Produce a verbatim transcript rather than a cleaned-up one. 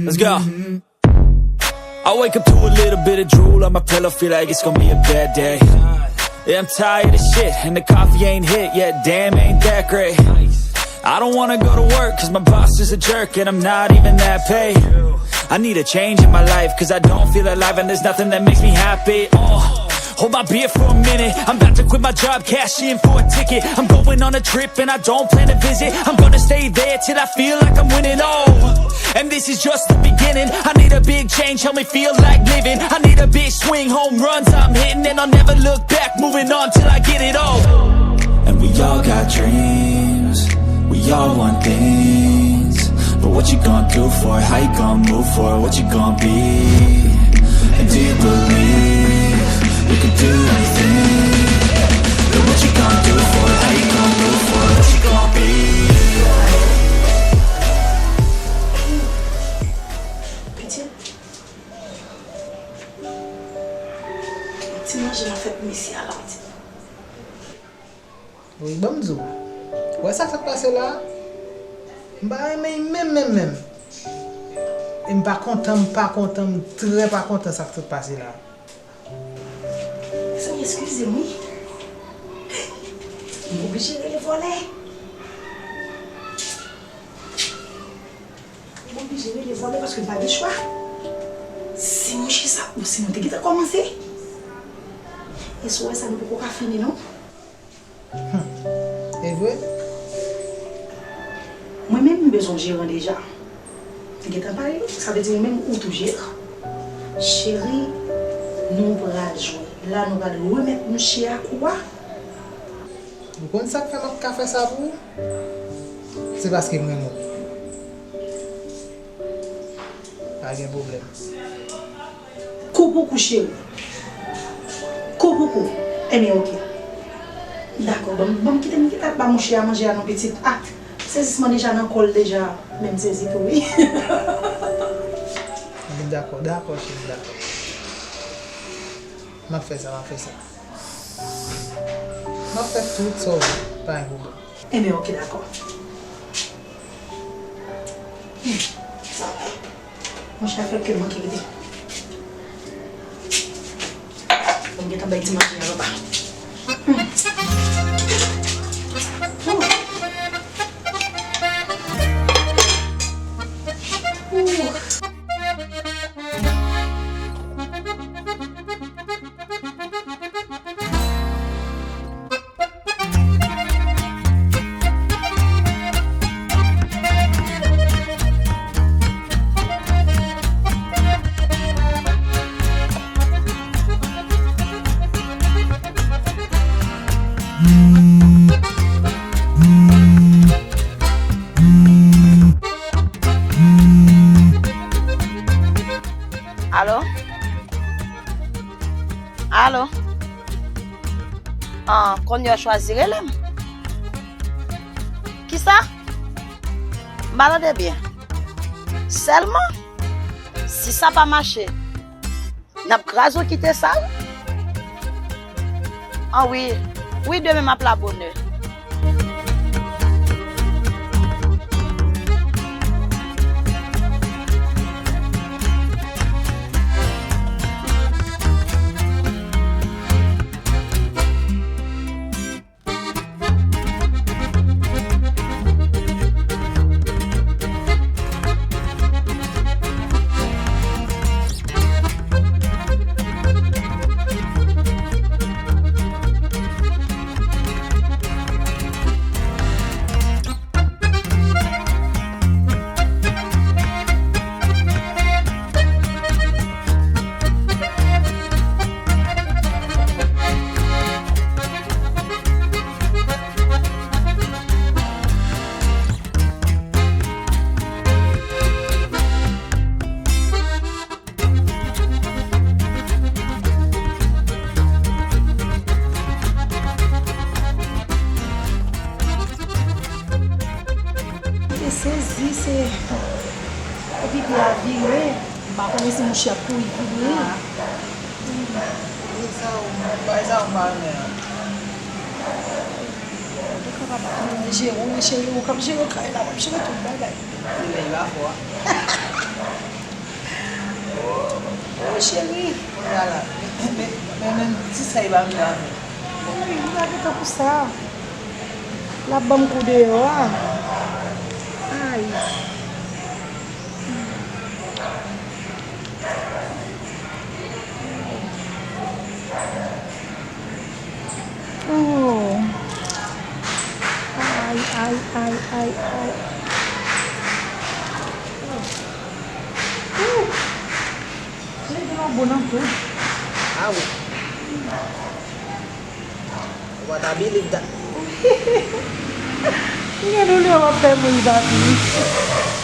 Let's go. I wake up to a little bit of drool on my pillow, feel like it's gonna be a bad day. Yeah, I'm tired of shit, and the coffee ain't hit yet, damn, ain't that great. I don't wanna go to work, cause my boss is a jerk, and I'm not even that paid. I need a change in my life, cause I don't feel alive, and there's nothing that makes me happy. Uh, hold my beer for a minute, I'm about to quit my job, cash in for a ticket. I'm going on a trip, and I don't plan to visit. I'm gonna stay there till I feel like I'm winning. Oh, and this is just the beginning. I need a big change, help me feel like living. I need a big swing, home runs I'm hitting, and I'll never look back. Moving on till I get it all. And we all got dreams, we all want things. But what you gonna do for it? How you gonna move for it? What you gonna be? And do you believe we could do anything? But what you gonna do for it? How you gonna move for it? What you gonna be? Pitit, ti manje nan fèt mesye a la, pitit. Wi, ban m di w. Ou wè sa k sot pase la a? M pa renmen l menm, menm, menm. E m pa kontan, m pa kontan, m trè pa kontan sa k sot pase la a. Mezanmi, eskize m, wi. M oblije rele vòlè. M oblije rele vòlè paske m pa gen chwa. Si mouche sa, bon, si nou te gentan kòmanse. E si w wè sa, nou poko ka fini, non. Hmm. E vre? Mwen menm, m bezwen jeran deja. M gentan pale, sa vle di ou menm, ou tou jeran. Cheri, nou pral jwe. La, nou pral remèt mouche a kou a. Ou konn sa k fè m ap ka fè sa pou ou? Se paske m renmen w. Pa gen pwoblèm. Kou pou kou, cheri. Kou pou kou. Enben, oke. Dakò, ban m, ban m kite m kite ap ba mouche a manje a non, pitit. Ah, sezisman deja nan kò l deja. Men m sezi tou, wi. Dakò, dakò, cheri, dakò. M ap fè sa, m ap fè sa. M ap fè tout sa w vle, pa gen pwoblèm. Enben, oke, dakò. Hmm. Monchè, fè ke manke kite. Bon, m gentan bay ti manje a papa. Hmm. Ooh. Ooh. Alo? Alo? Ah, kounye a w chwazi rele m? Kisa? M pa tande byen. Sèlman? Si sa pa mache, n ap kraze w kite sal? Ah wi, wi, demen m ap la bonè. Mwen te sezi, se epi pi a vire, m pa konnen si mouche ap kouri vire. Bagay sa yo, bagay sa yo m pa renmen an. Jere w, jere w, k ap jere kay la, w ap jere tout bagay. Li menm la fò. Oh, cheri. Kounye a la, men, men, men, men ti sa e ba m la. Wi, li lage tankou sa. L ap ban m kou deyò a. Ay. Oh. Ay, ay, ay, ay, ay. Oh. Jan gen yon bon nan tou. Ah wi. Ou pa ta believe that. M gen doulè w ap fè moun, papi.